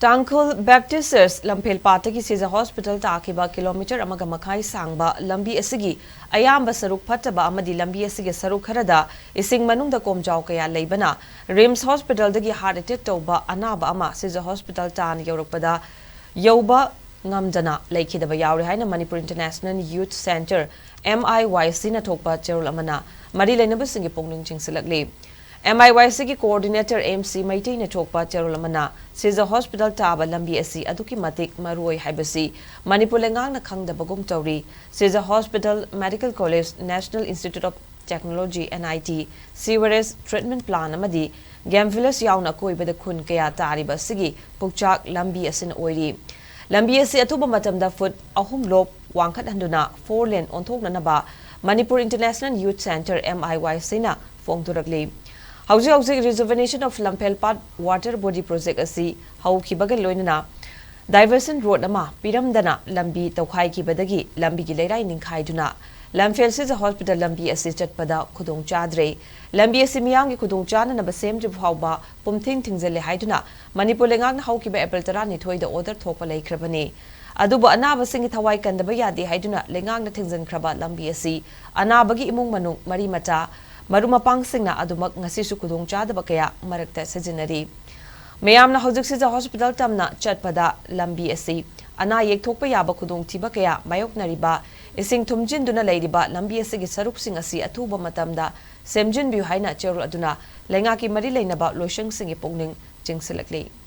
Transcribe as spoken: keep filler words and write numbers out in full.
ꯇꯥꯡꯈꯨꯜ Baptist ꯆꯔꯆ ꯂꯝꯐꯦꯜ ꯄꯥꯠꯇꯒꯤ ꯁꯤꯖ hospital ꯇꯥꯈꯤꯕ kilometre ꯑꯃꯒ ꯃꯈꯥꯏ ꯁꯥꯡꯕ ꯂꯝꯕꯤ ꯑꯁꯤꯒꯤ ꯑꯌꯥꯝꯕ ꯁꯔꯨꯛ ꯐꯠꯇꯕ ꯑꯃꯗꯤ ꯂꯝꯕꯤ ꯑꯁꯤꯒꯤ ꯁꯔꯨꯛ ꯈꯔꯗ ꯏꯁꯤꯡ ꯃꯅꯨꯡꯗ ꯀꯣꯝꯖꯥꯎ ꯀꯌꯥ ꯂꯩꯕꯅ ꯔꯤꯝꯁ ꯍꯣꯁꯄꯤꯇꯥꯜꯗꯒꯤ ꯍꯥꯔꯠ ꯑꯦꯇꯦꯛ ꯇꯧꯕ ꯑꯅꯥꯕ ꯑꯃ ꯁꯤꯖ ꯍꯣꯁꯄꯤꯇꯥꯜ ꯇꯥꯟꯅ ꯌꯧꯔꯛꯄꯗ ꯌꯧꯕ ꯉꯝꯗꯅ ꯂꯩꯈꯤꯗꯕ ꯌꯥꯎꯔꯦ ꯍꯥꯏꯅ Manipur international youth centre, M I Y ꯁꯤꯅ ꯊꯣꯛꯄ ꯆꯦꯔꯣꯜ ꯑꯃꯅ ꯃꯔꯤ ꯂꯩꯅꯕꯁꯤꯡꯒꯤ ꯄꯨꯛꯅꯤꯡ ꯆꯤꯡꯁꯤꯜꯂꯛꯂꯤ꯫ ꯑꯦꯝ ꯑꯥꯏ ꯋꯥꯏ ꯁꯤꯒꯤ ꯀꯣꯑꯣꯔꯗꯤꯅꯦꯇꯔ ꯑꯦꯝ ꯁꯤ ꯃꯩꯇꯩꯅ ꯊꯣꯛꯄ ꯆꯦꯔꯣꯜ ꯑꯃꯅ ꯁꯤꯖ ꯍꯣꯁꯄꯤꯇꯥꯜ ꯇꯥꯕ ꯂꯝꯕꯤ ꯑꯁꯤ ꯑꯗꯨꯛꯀꯤ ꯃꯇꯤꯛ ꯃꯔꯨꯑꯣꯏ ꯍꯥꯏꯕꯁꯤ ꯃꯅꯤꯄꯨꯔ ꯂꯩꯉꯥꯛꯅ ꯈꯪꯗꯕꯒꯨꯝ ꯇꯧꯔꯤ꯫ Shija hospital, medical college, national institute of technology, N I T, sewerage treatment plan ꯑꯃꯗꯤ ꯒꯦꯝ ꯚꯤꯂꯦꯖ ꯌꯥꯎꯅ ꯑꯀꯣꯏꯕꯗ ꯈꯨꯟ ꯀꯌꯥ ꯇꯥꯔꯤꯕ ꯑꯁꯤꯒꯤ ꯄꯨꯛꯆꯥꯛ ꯂꯝꯕꯤ ꯑꯁꯤꯅ ꯑꯣꯏꯔꯤ꯫ ꯂꯝꯕꯤ ꯑꯁꯤ ꯑꯊꯨꯕ ꯃꯇꯝꯗ ꯐꯨꯠ ꯑꯍꯨꯝ ꯂꯣꯞ ꯋꯥꯡꯈꯠꯍꯟꯗꯨꯅ ꯐꯣꯔ ꯂꯦꯟ ꯑꯣꯟꯊꯣꯛꯅꯅꯕ Manipur international youth centre, M I Y ꯁꯤꯅ ꯐꯣꯡꯗꯣꯔꯛꯂꯤ꯫ ꯍꯧꯖꯤꯛ ꯍꯧꯖꯤꯛ Rejuvenation of Lamphel Path Water Body Project ꯑꯁꯤ ꯍꯧꯈꯤꯕꯒ ꯂꯣꯏꯅꯅ ꯗꯥꯏꯚꯔꯁꯟ ꯔꯣꯗ ꯑꯃ ꯄꯤꯔꯝꯗꯅ ꯂꯝꯕꯤ ꯇꯧꯈꯥꯏꯈꯤꯕꯗꯒꯤ ꯂꯝꯕꯤꯒꯤ ꯂꯩꯔꯥꯏ ꯅꯤꯡꯈꯥꯏꯗꯨꯅ ꯂꯝꯐꯦꯜ ꯁꯤꯖ ꯍꯣꯁꯄꯤꯇꯥꯜ ꯂꯝꯕꯤ ꯑꯁꯤ ꯆꯠꯄꯗ ꯈꯨꯗꯣꯡ ꯆꯥꯗ꯭ꯔꯦ꯫ ꯂꯝꯕꯤ ꯑꯁꯤ ꯃꯤꯌꯥꯝꯒꯤ ꯈꯨꯗꯣꯡ ꯆꯥꯅꯅꯕ ꯁꯦꯝꯗ꯭ꯔꯤꯕ ꯐꯥꯎꯕ ꯄꯨꯝꯊꯤꯡ ꯊꯤꯡꯖꯤꯜꯂꯦ ꯍꯥꯏꯗꯨꯅ ꯃꯅꯤꯄꯨꯔ ꯂꯩꯉꯥꯛꯅ ꯍꯧꯈꯤꯕ ꯑꯦꯄ꯭ꯔꯤꯜ ꯇꯔꯥꯅꯤꯊꯣꯏꯗ ꯑꯣꯔꯗꯔ ꯊꯣꯛꯄ ꯂꯩꯈ꯭ꯔꯕꯅꯤ꯫ ꯑꯗꯨꯕꯨ ꯑꯅꯥꯕꯁꯤꯡꯒꯤ ꯊꯋꯥꯏ ꯀꯟꯗꯕ ꯌꯥꯗꯦ ꯍꯥꯏꯗꯨꯅ ꯂꯩꯉꯥꯛꯅ ꯊꯤꯡꯖꯤꯟꯈ꯭ꯔꯕ ꯂꯝꯕꯤ ꯑꯁꯤ ꯑꯅꯥꯕꯒꯤ ꯏꯃꯨꯡ ꯃꯅꯨꯡ, ꯃꯔꯤ ꯃꯇꯥ, ꯃꯔꯨꯞ ꯃꯄꯥꯡꯁꯤꯡꯅ ꯑꯗꯨꯃꯛ ꯉꯁꯤꯁꯨ ꯈꯨꯗꯣꯡꯆꯥꯗꯕ ꯀꯌꯥ ꯃꯔꯛꯇ ꯁꯤꯖꯤꯟꯅꯔꯤ꯫ ꯃꯌꯥꯝꯅ ꯍꯧꯖꯤꯛ ꯁꯤꯖ ꯍꯣꯁꯄꯤꯇꯥꯜ ꯇꯝꯅ ꯆꯠꯄꯗ ꯂꯝꯕꯤ ꯑꯁꯤ ꯑꯅꯥ ꯑꯌꯦꯛ ꯊꯣꯛꯄ ꯌꯥꯕ ꯈꯨꯗꯣꯡꯊꯤꯕ ꯀꯌꯥ ꯃꯥꯌꯣꯛꯅꯔꯤꯕ, ꯏꯁꯤꯡ ꯊꯨꯝꯖꯤꯟꯗꯨꯅ ꯂꯩꯔꯤꯕ ꯂꯝꯕꯤ ꯑꯁꯤꯒꯤ ꯁꯔꯨꯛꯁꯤꯡ ꯑꯁꯤ ꯑꯊꯨꯕ ꯃꯇꯝꯗ ꯁꯦꯝꯖꯤꯟꯕꯤꯌꯨ ꯍꯥꯏꯅ ꯆꯦꯔꯣꯜ ꯑꯗꯨꯅ ꯂꯩꯉꯥꯛꯀꯤ ꯃꯔꯤ ꯂꯩꯅꯕ ꯂꯣꯏꯁꯪꯁꯤꯡꯒꯤ ꯄꯨꯛꯅꯤꯡ ꯆꯤꯡꯁꯤꯜꯂꯛꯂꯤ꯫